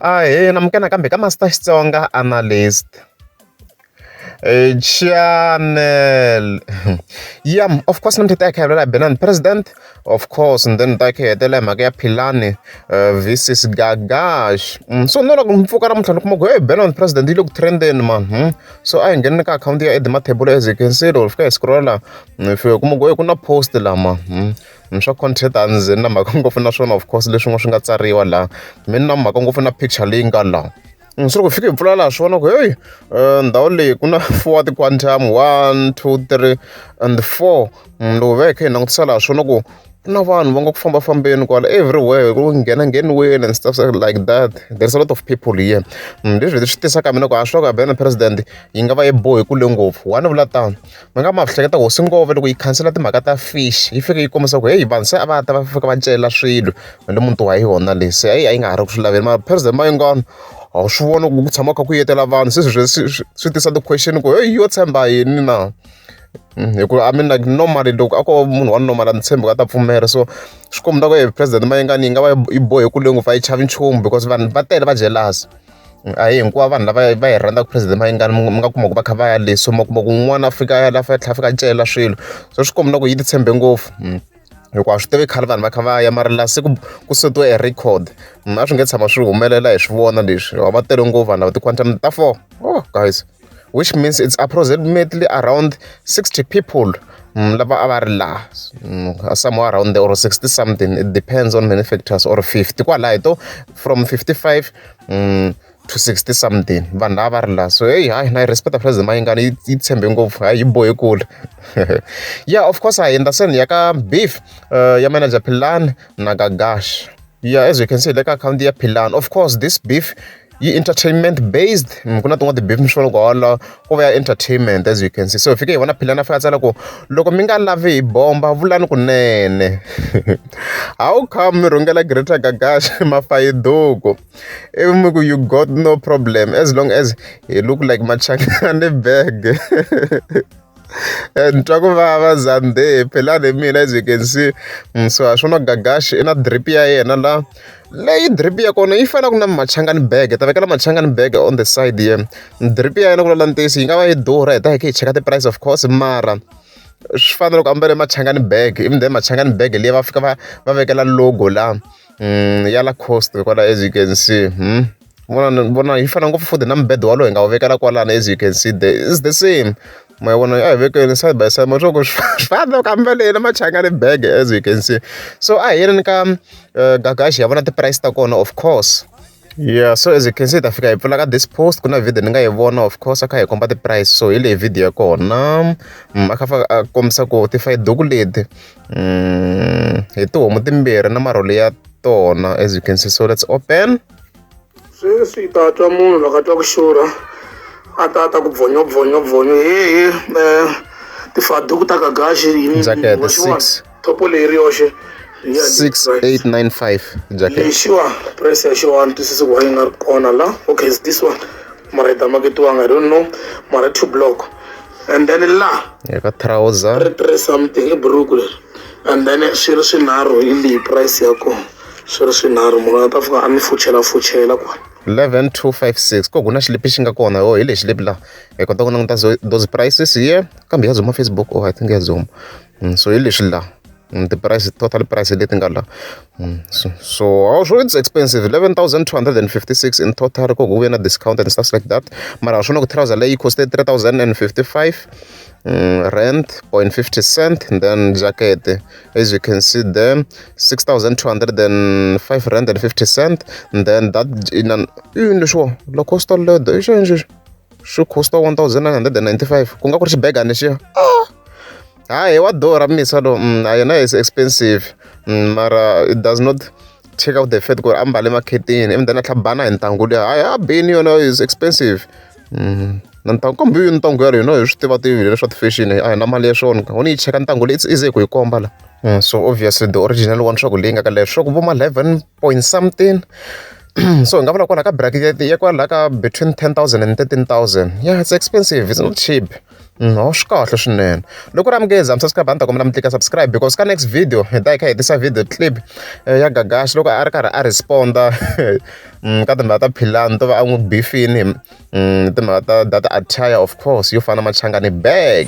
Ahee, namukela nakambe ka Master Xitsonga Analyst channel. Yeah, of course namuntlha hi ta hi kha hi vulavula hi Benani President, of course, and then hi ta hi kha hi hetelela hi mhaka ya Philani versus Gagash. So no loko ni pfuka namuntlha ni kuma ku hey, Benani President yi le ku trendeni man. So a hi ngheneni ka akhawunti ya Eddie Mathebula, as you can see, loko hi fika hi scroll la, hi fika hi kuma ku hey, ku na post lama. Swa content a ni ze ni na mhaka ngopfu na swona, of course, leswin'wana swi nga tsariwa laha. Mi ni na mhaka ngopfu na picture leyi nga laha. So loko hi fika hi pfula laha, swi vona ku heyi, ndhawu leyi ku na four ti-quantum, one, two, three and four. Loko hi va hi kha hi langutisa laha, swi vona ku ku na vanhu va nga ku fambafambeni kwala everywhere, ku nghena ngheniweni and stuff like that. There's a lot of people here. Leswi swi tisaka mina ku a swi ku Benny President yi nga va yi bohe kule ngopfu. Wa ni vula tano, mi nga ma hleketa hosi ngove loko yi khansela timhaka ta fish, yi fike yi kombisa ku heyi, vanhu se a va ta va fika va cela swilo ende muti wa yona leyi se a yi nga ha ri ku swi laveni. Mara President Mayengani a swi vona ku tshama kha ku yetela vanhu, se swi tisa ti-question ku heyi, yo tshemba yini na? Hikuva I mean, like, normally loko a ko va munhu wa normal, a ni tshembi ku a ta pfumela. So swi komba ku President Mayengani yi nga va yi bohe kule ngopfu, a yi chavi nchumu because vanhu va tele va jealous. A hi hinkwavo vanhu lava va yi rhandzaka President Mayengani mi nga kuma ku va kha va ya le, so ma kuma ku un'wana a fika a ya la, a tlhela a fika a cela swilo. So swi komba ku yi ti tshembe ngopfu, hikuva a swi tivi khale vanhu va kha va ya, mara laha se ku setiwe e record, a swi nge tshama swi humelela. Hi swi vona leswi, va tele ngopfu vanhu lava, ti-quantum ta four. Oh guys, which means it's approximately around 60 people lava a va ri laha, somewhere around there, or 60 something, it depends on many factors, or 50 kwalaho to from 55 to 60 something vanhu lava va ri laha. So hey, hayi, na yi respect President Mayengani, yi tshembe ngopfu, hayi, yi bohe kule. Yeah, of course, a hi hundza ya ka beef ya manager Philani na Gagash. Yeah, as you can see le ka akhawunti ya Philani, of course, this beef yi entertainment based. Ku na tin'wana ti-beef mi swi vona ku hala ko va ya entertainment, as you can see. So hi fike hi vona Philani a fika a tsala ku loko mi nga lavi hi bomba, vulani kunene. How come mi rhungela Greater Gagash mafayiduku, ivi mi ku you got no problem as long as he look like Machangani bag? Ni twa ku vava zande Philani hi mina, as you can see. So ha swona Gagash i na drip ya yena la, leyi drip ya kona yi fanaka na Machangani bag. Ta vekela Machangani bag on the side here. Drip ya yena ku vulavula ntiyiso yi nga va yi durha, hi ta hi kha hi cheka ti-price, of course, mara swi fana na loko ambale Machangani bag, even then Machangani bag liya va fika va vekela logo la ya Lacoste kwala, as you can see. Vona, vona, yi fana ngopfu futhi na mubedo walowo hi nga wu vekela kwalano, as you can see there is the same. Ma yi vona, a hi vekeni side by side, ma swa ku swi fana loko ambale yena Machangani bag, as you can see. So a hi yeleni ka Gagashi, ya vona ti-price ta kona, of course. Yeah, so as you can see, ta fika hi pfula ka this post, ku na video ni nga yi vona, of course, a kha hi komba ti-price. So hi leyi video ya kona, a kha fika a kombisa ku tifayiduku leti hi tihomu timbirhi na marhole ya tona, as you can see. So let's open. Sweswi ta twa munhu loko a twa ku xurha, a ta ta ku bvonyo bvonyo bvonyo, hehe, tifaduku ta Gagaxi yini? Jacket. Wa xi vona? 6 Thopo leyi ri yoxe hi ya leyi price. 6895 jacket. Lexiwa price ya xona ni twisisi ku why yi nga ri kona la. Okay, is this one, mara yi ta maketiwanga, I don't know, mara two block and then la ya ka trouser. Ri three something i buruku leri, and then swi ri swinharhu hi leyi price ya kona, swi ri swinharhu, munhu a ta fika a mi fuchela fuchela kwala. 11256 ko ku na xilipi xi nga kona. Oh, hi lexi xilipi laha hi kota ku languta those prices here, kambe ya zooma Facebook. Oh, I think ya zooma. So hi leswi laha, ti-price, total price leti nga la. So it's expensive, 11,256 in total, ko ku ve na discount and stuff like that. Mara swona ku trouser leyi costed 3055 rand point 50 cent, and then jacket, as you can see there, 6205 rand and 50 cent, and then that in an yini leswiwa Lacoste leather i xi xi costa 1995, ku nga ku ri xibegani lexiya. Ah, hayi, wa durha misa lo. A yena is expensive. Mara it does not take out the fact ku ri a mbale makhetini, even then a tlha bana hi ntangu liya. Hayi, a bini yona is expensive. Na ntangu, kambe yi ntangu ya hina hi swi tiva tivi leswa ti-fashion, a hi na mali ya swona. Ho ni yi cheka ntangu leyi, it's easy ku yi komba la. So obviously the original one, swa ku leyi nga ka leyo swa ku vo ma 11 point something, so hi nga vula kwala ka bracket ya kwala ka between 10,000 and 13,000. Yeah, it's expensive, it's not cheap. No swi kahle swinene. Loko ri amukeza mi subscribe a ni ta kombela mi tlika subscribe because ka next video hi ta hi kha hi tisa video clip ya Gagash loko a ri karhi a responda ka timhaka ta Philani to va a n'wi bifini timhaka ta that attire of course yo fana Machangani bag.